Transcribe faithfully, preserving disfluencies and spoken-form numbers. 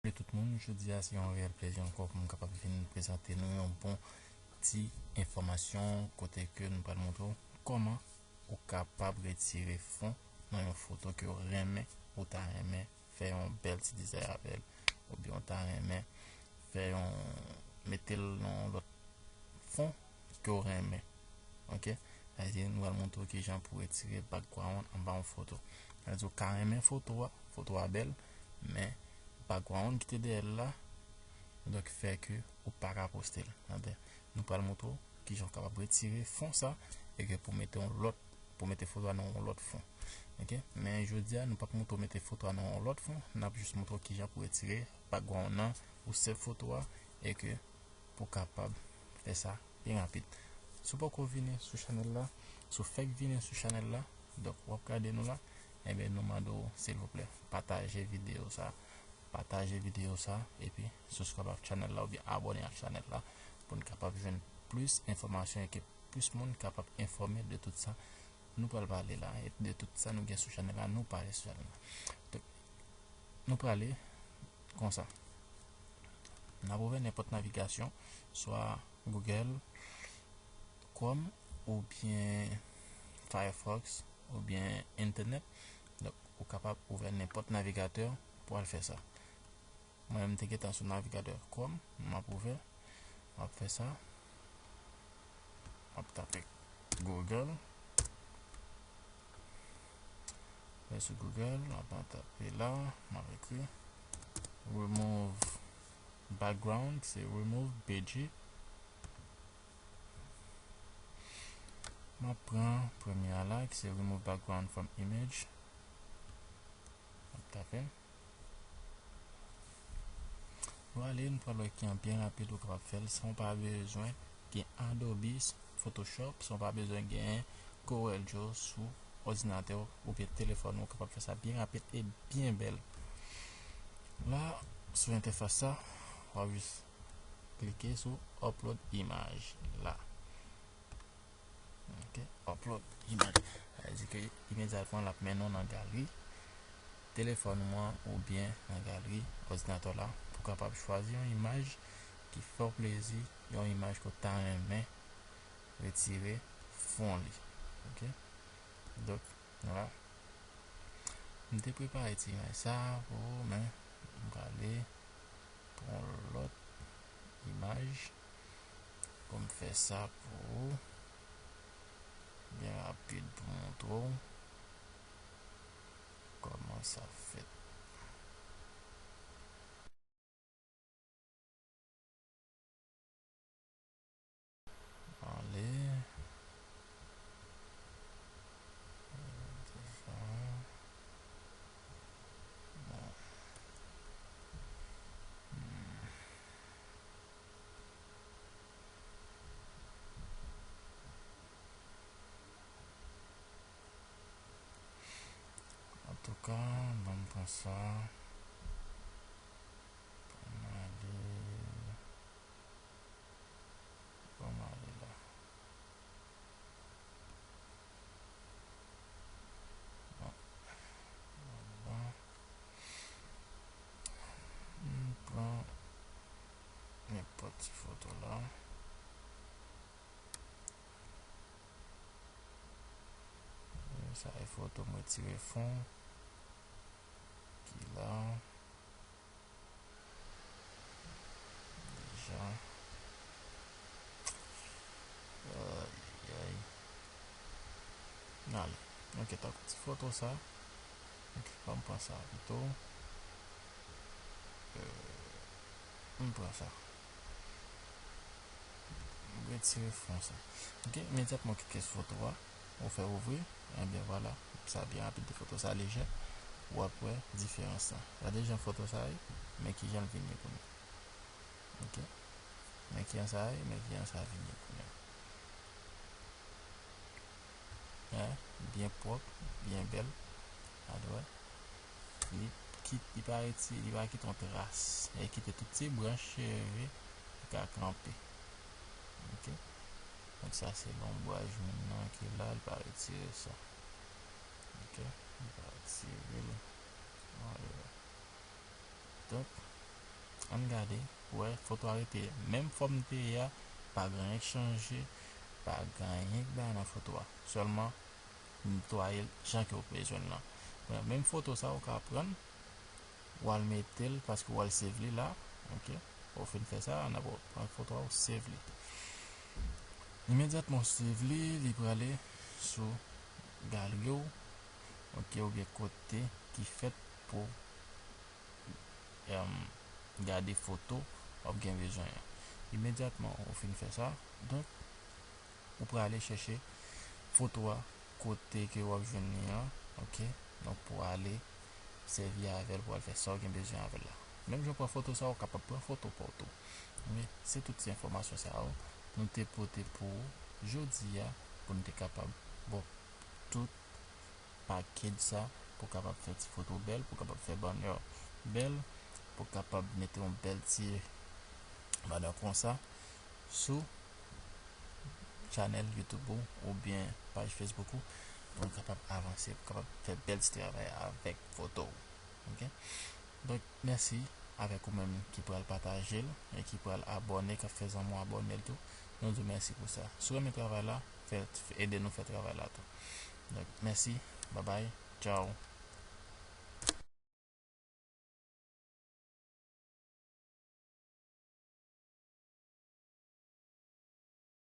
Salut tout moun, jodi a se yon reyèl plezi ankò pou m kapab vin prezante nou yon bon ti enfòmasyon kote ke nou pral montre w kòman ou kapab retire fon nan yon foto ke w renmen, ou ta renmen fè yon bèl ti dizay avè l, oubyen ou ta renmen fè yon, mete l nan yon lòt fon ke w renmen. Ok? Sa vle di nou pral montre w kijan pou retire background anba yon foto. Sa vle di ou ka renmen foto a, foto a bèl, men background ki te dèyè l la, donk fè ke ou pa ka poste l. Tande? Nou pral montre w kijan w kapab retire fon sa e ke pou mete yon lòt, pou mete foto a nan yon lòt fon. Ok? Men jodi a, nou p ap montre w mete foto a nan yon lòt fon, n ap jis montre w kijan pou retire background nan ou sèl foto a e ke pou kapab fè sa byen rapid. Si w poko vini sou chanèl la, si w fèk vini sou chanèl la, donk w ap gade nou la, ebyen nou mande w silvouplè pataje videyo sa, pataje videyo sa, epi subscribe ak chanèl la oubyen abòne ak chanèl la pou n kapab jwenn plis enfòmasyon e ke plis moun kapab enfòme de tout sa nou pral pale la, e de tout sa nou gen sou chanèl la, nou pale sou chanèl la. Donk, nou prale konsa. N ap ouvè nenpòt navigasyon, swa Google, Chrome, oubyen Firefox, oubyen entènèt. Donk, ou kapab ouvè nenpòt navigatè pou al fè sa. Mwen menm, m te gentan sou navigatè Chrome, m ap ouvè, m ap fè sa. M ap tape Google. Mwen sou Google, m ap tape la, m ap ekri remove background, se remove B G. M ap pran premye a la, ki se remove background from image. M ap tape l. Nou ale, nou pral wè ki an byen rapid ou kapab fè l san w pa bezwen gen Adobe Photoshop, san w pa bezwen gen Corel Draw sou òdinatè w oubyen telefòn ou. Ou kapab fè sa byen rapid e byen bèl. La, sou entèfas sa, w ap jis klike sou upload imaj la. Ok, upload imaj. Sa vle di ke imedyatman l ap mennen w nan galri telefòn ou an oubyen nan galri òdinatè w la pou w kapab chwazi yon imaj ki fè w plezi, yon imaj ke w ta renmen retire fon li. Ok? Donk, vwala. M te prepare ti imaj sa pou ou, men m prale pran yon lòt imaj pou m fè sa pou ou. Byen rapid pou montre w kòman sa fèt. Ale. Se sa. Bon. Hmm. Antouka, ban m pran sa. Ban m ale. Ban m ale la. Bon. Bon, bon. M pran nenpòt ti foto la. Sa e foto m retire fon ki la. Deja. Ayayay. N ale. Ok, tankou ti foto sa. Ok, ban m pran sa pito. Euh, m pran sa. M retire fon sa. Ok, imedyatman w klike sou foto a, ou fè ouvri, ebyen vwala, sa byen rapid de foto sa lejè, w ap wè diferans lan. Gade jan foto sa ye, men kijan l vin ye kounye a. Ok, men kijan sa ye, men kijan sa vin ye kounye a. Hein, byen pwòp, byen bèl. Gade wè. Li kit, li pa reti, li pa kite yon tras. Li kite tout ti branch cheve ki ka kanpe. Ok. Donk sa se lonbraj moun nan ki la, li pa retire sa. Ok. Li pa retire l. Gade wè. Donk, Ann gade, wè, foto a rete menm fòm li te ye a, pa gen anyen k chanje, pa gen anyen k bay nan foto a. Sèlman, netwaye l jan ke w bezwen l lan. Bon, menm foto sa, ou ka pran, w al mete l, paske w al save li la, ok? Ou fin fè sa, n ap pran foto a, ou save li. Imedyatman ou save li, li prale sou galri w, ok, oubyen kote ki fèt pou em, gade foto w ap gen bezwen an. Imedyatman ou fin fè sa, donk, ou prale chèche foto a kote ke w ap jwenn li an, ok? Donk, pou ale sèvi avè l, pou al fè sa w gen bezwen avè l la. Menm jan w pran foto sa, ou kapab pran foto pa w tou. Men, se tout ti enfòmasyon sa yo nou te pote pou ou jodi a, pou nou te kapab ba w tout package sa, pou kapab fè ti foto bèl, pou kapab fè banner bèl, pou kapab mete yon bèl ti banner konsa sou channel YouTube ou oubyen paj Facebook ou, pou nou kapab avanse, pou kapab fè bèl ti travay avèk foto w. Ok? Donk, mèsi avèk ou menm ki pral pataje l e ki pral abòne, k ap fè zanmi w abòne l tou. Nou di w mèsi pou sa. Si w renmen travay la, fè, ede nou fè travay la tou. Donk, mèsi, babay, tchaw.